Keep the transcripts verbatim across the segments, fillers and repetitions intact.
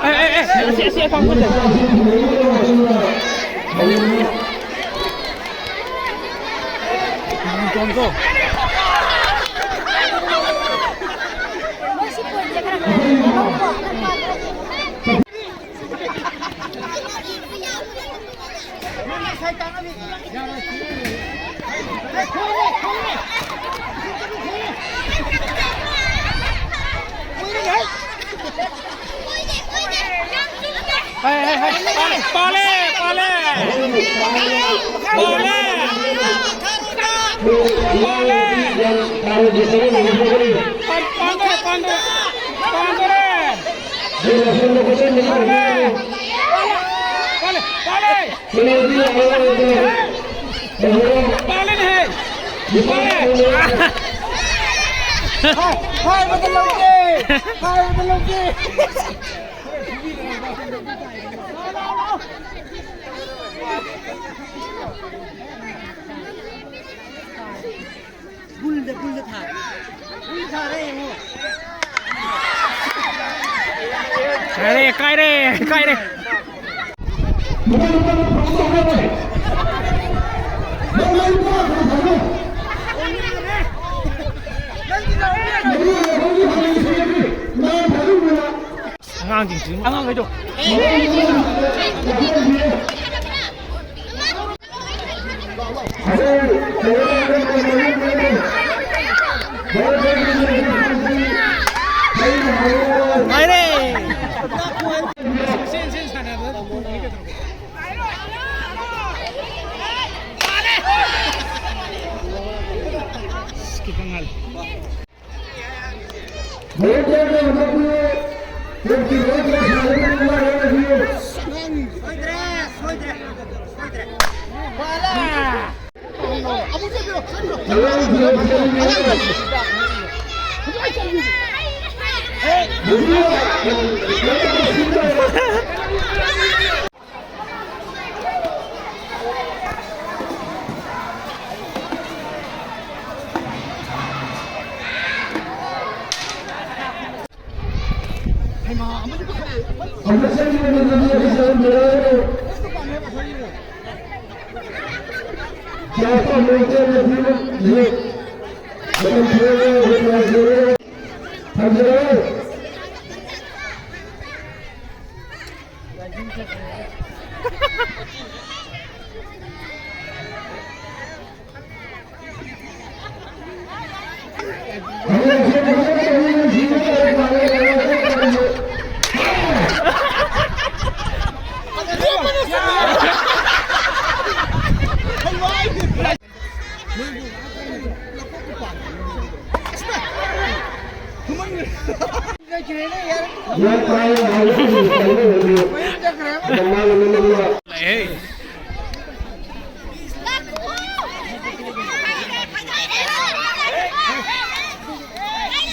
ꯑꯦ, ꯑꯦ, ꯑꯦ, ꯑꯁꯤ, ꯑꯁꯤ account ꯈꯛꯇ꯫ ꯍꯩ, ꯍꯩ, ꯍꯩ, ꯄꯥꯜꯂꯦ, ꯄꯥꯜꯂꯦ, ꯄꯥꯜꯂꯦ꯫ ꯄꯥꯜꯂꯦ꯫ ꯄꯥꯜꯂꯦ꯫ ꯄꯥꯟ-, ꯄꯥꯟꯗꯣꯔꯦ, ꯄꯥꯟꯗꯣꯔꯦ, ꯄꯥꯟꯗꯣꯔꯦ꯫ ꯄꯥꯜꯂꯦ꯫ ꯄꯥꯜꯂꯦ, ꯄꯥꯜꯂꯦ꯫ ꯄꯥꯜꯂꯦꯅꯦꯍꯦ꯫ ꯄꯥꯜꯂꯦ꯫ ꯍꯥꯏ-, ꯍꯥꯏꯕꯗ ꯂꯧꯒꯦ꯫ ꯍꯥꯏꯕꯗ ꯂꯧꯒꯦ꯫ ꯕꯨꯜꯗ, ꯕꯨꯜꯗ ꯊꯥ꯫ ꯕꯨꯜꯗ ꯊꯥꯔꯦ ꯌꯦꯡꯉꯣ꯫ ꯀꯥꯏꯔꯦ, ꯀꯥꯏꯔꯦ, ꯀꯥꯏꯔꯦ꯫ ꯑꯉꯥꯡꯁꯤꯡꯁꯤ, ꯑꯉꯥꯡꯈꯩꯗꯣ꯫ ꯉꯥꯏꯔꯦ꯫ ꯈꯤꯇꯪ ꯍꯜꯂꯦ꯫ ꯑꯃꯨꯛ ꯆꯪꯈꯤꯕ ꯃꯇꯝꯗ ꯑꯩꯈꯣꯏ ꯆꯪꯕꯤꯔꯛꯑꯣ꯫ ꯀꯌꯥ ꯄꯥꯝꯕ ꯍꯣꯇꯦꯜꯗ ꯄꯤꯕ ꯂꯩ꯫ ꯃꯇꯝ ꯈꯔꯗ ꯑꯩꯈꯣꯏ ꯊꯝꯖꯔꯛꯑꯣ꯫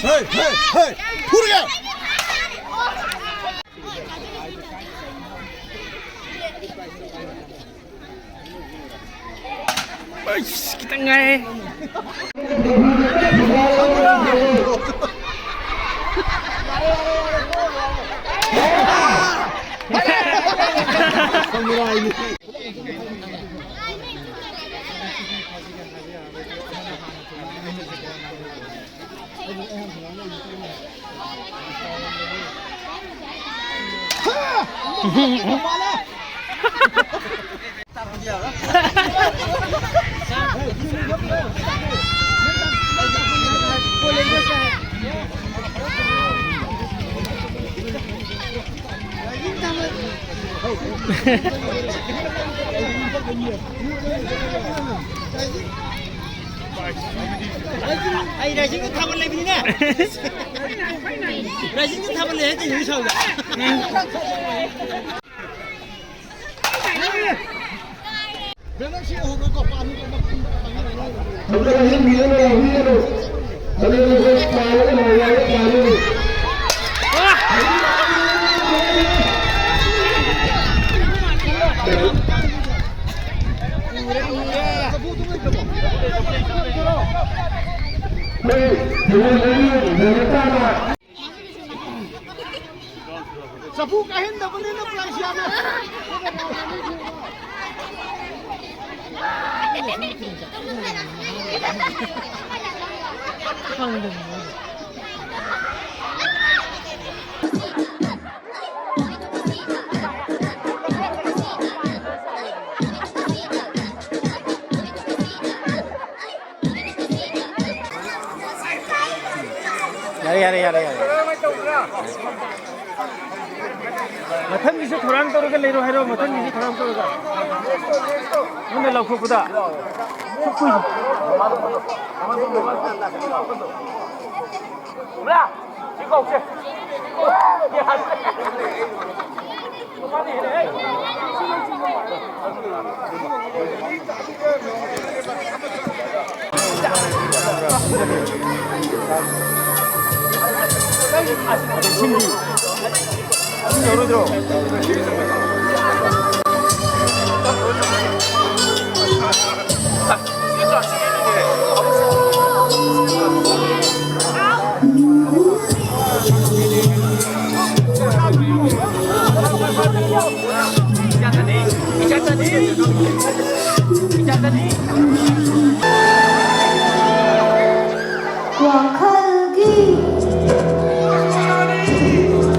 Hey, hey, hey! ꯐꯨꯔꯒꯦ! ꯑꯩꯁ, ꯈꯤꯇꯪ ꯉꯥꯏ꯫ ꯑꯩ ꯔꯥꯏꯖꯤꯡꯗ ꯊꯥꯕꯜ ꯂꯩꯕꯅꯤꯅꯦ꯫ ꯔꯥꯏꯖꯤꯡꯗ ꯊꯥꯕꯜ ꯂꯩ ꯍꯥꯏ ꯀꯩꯅꯣ ꯁꯥꯎꯗ꯫ ꯑꯕꯨ ꯀꯥꯏꯍꯟꯗꯕꯅꯤꯅ ꯄ꯭ꯔꯥꯏꯖ ꯌꯥꯝꯃꯦ꯫ ꯌꯥꯔꯦ, ꯌꯥꯔꯦ, ꯌꯥꯔꯦ, ꯌꯥꯔꯦ꯫ ꯃꯊꯪꯒꯤꯁꯨ ꯊꯧꯔꯥꯡ ꯇꯧꯔꯒ ꯂꯩꯔꯣ ꯍꯥꯏꯔꯣ, ꯃꯊꯪꯒꯤꯁꯨ ꯊꯧꯔꯥꯡ ꯇꯧꯔꯒ꯫ ꯅꯪꯅ ꯂꯥꯎꯊꯣꯛꯄꯗ꯫ ꯁꯤ ꯀꯧꯁꯦ꯫ ꯋꯥꯈꯜꯒꯤ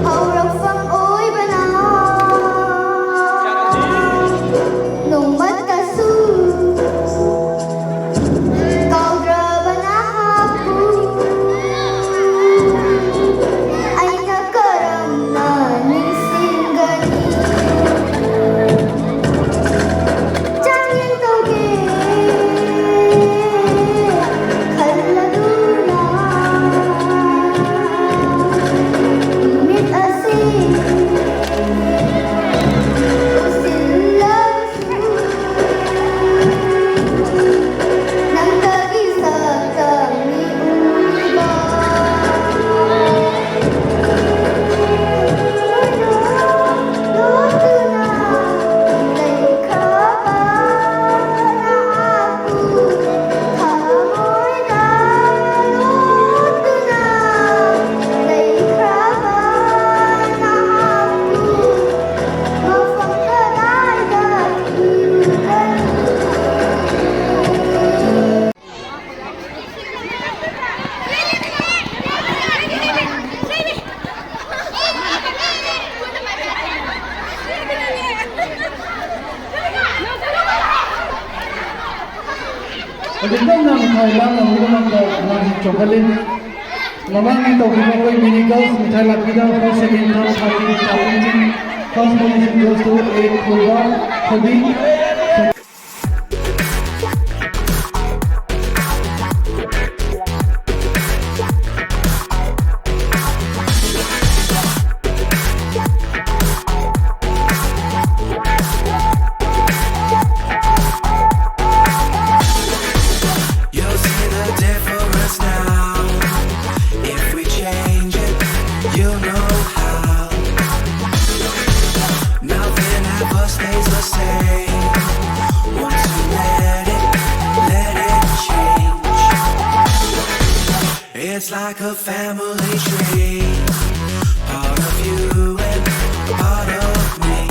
ꯍꯧꯔꯛꯐꯝ ꯑꯣꯏꯕꯅ ꯅꯣꯡꯃꯇꯁꯨ ꯀꯥꯎ ꯆꯥꯎꯈꯠꯂꯤ꯫ ꯃꯃꯥꯡꯒꯤ ꯇꯧꯈꯤꯕ ꯑꯩꯈꯣꯏ ꯃꯤꯅꯤ ꯒꯔꯜꯁ ꯃꯤꯊꯥꯏ ꯂꯥꯛꯄꯤꯗ first, second, third, third, third, first position goes to A ꯊꯣꯏꯕ ꯊꯣꯏꯕꯤ꯫ You'll see the difference now. If we change it, you'll know how. Nothing ever stays the same. Once you let it, let it change. It's like a family tree. Part of you and part of me.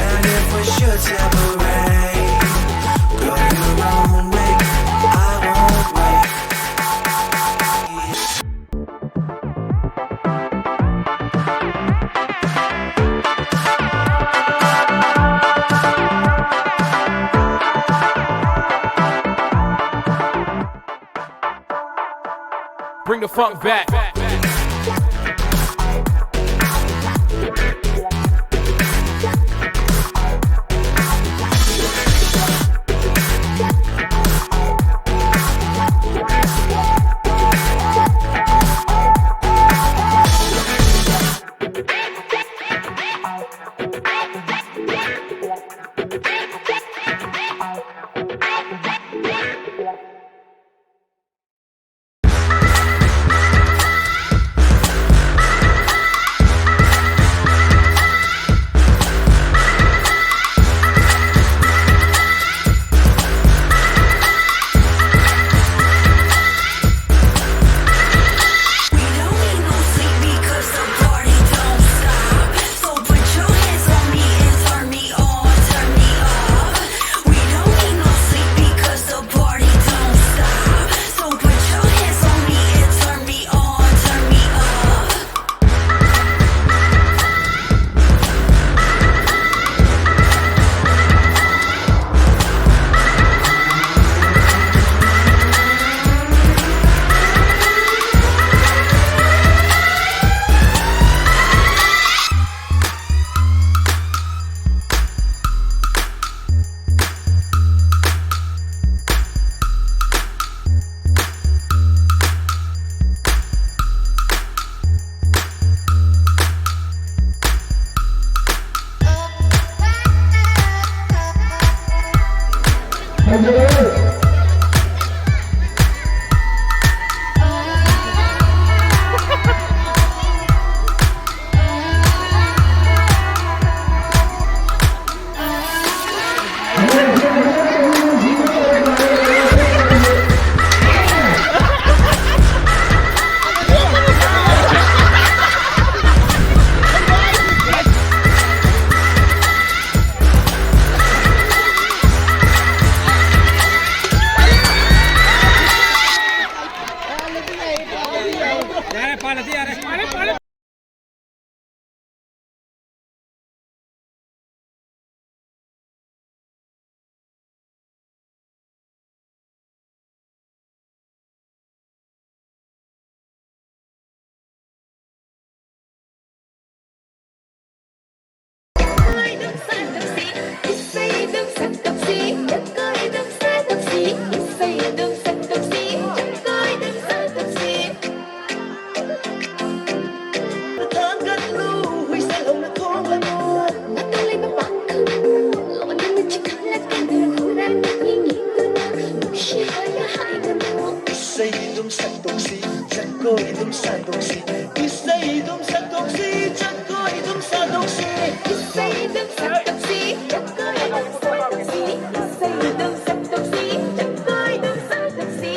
And if we should separate, go your own way, I won't wait. Bring the funk back. ꯌꯥꯔꯦ, ꯄꯥꯜꯂꯗꯤ ꯌꯥꯔꯦ꯫ ꯌꯥꯔꯦ, ꯄꯥꯜꯂꯦ꯫ ꯏꯁꯩ ꯑꯗꯨꯝ ꯁꯛꯇꯣꯛꯁꯤ, ꯖꯒꯣꯏ ꯑꯗꯨꯝ ꯁꯥꯗꯣꯛꯁꯤ꯫ ꯏꯁꯩ ꯑꯗꯨꯝ ꯁꯛꯇꯣꯛꯁꯤ, ꯖꯒꯣꯏ ꯑꯗꯨꯝ ꯁꯥꯗꯣꯛꯁꯤ꯫ ꯏꯁꯩ ꯑꯗꯨꯝ ꯁꯛꯇꯣꯛꯁꯤ, ꯖꯒꯣꯏ ꯑꯗꯨꯝ ꯁꯥꯗꯣꯛꯁꯤ꯫ ꯏꯁꯩ ꯑꯗꯨꯝ ꯁꯛꯇꯣꯛꯁꯤ, ꯖꯒꯣꯏ ꯑꯗꯨꯝ ꯁꯥꯗꯣꯛꯁꯤ꯫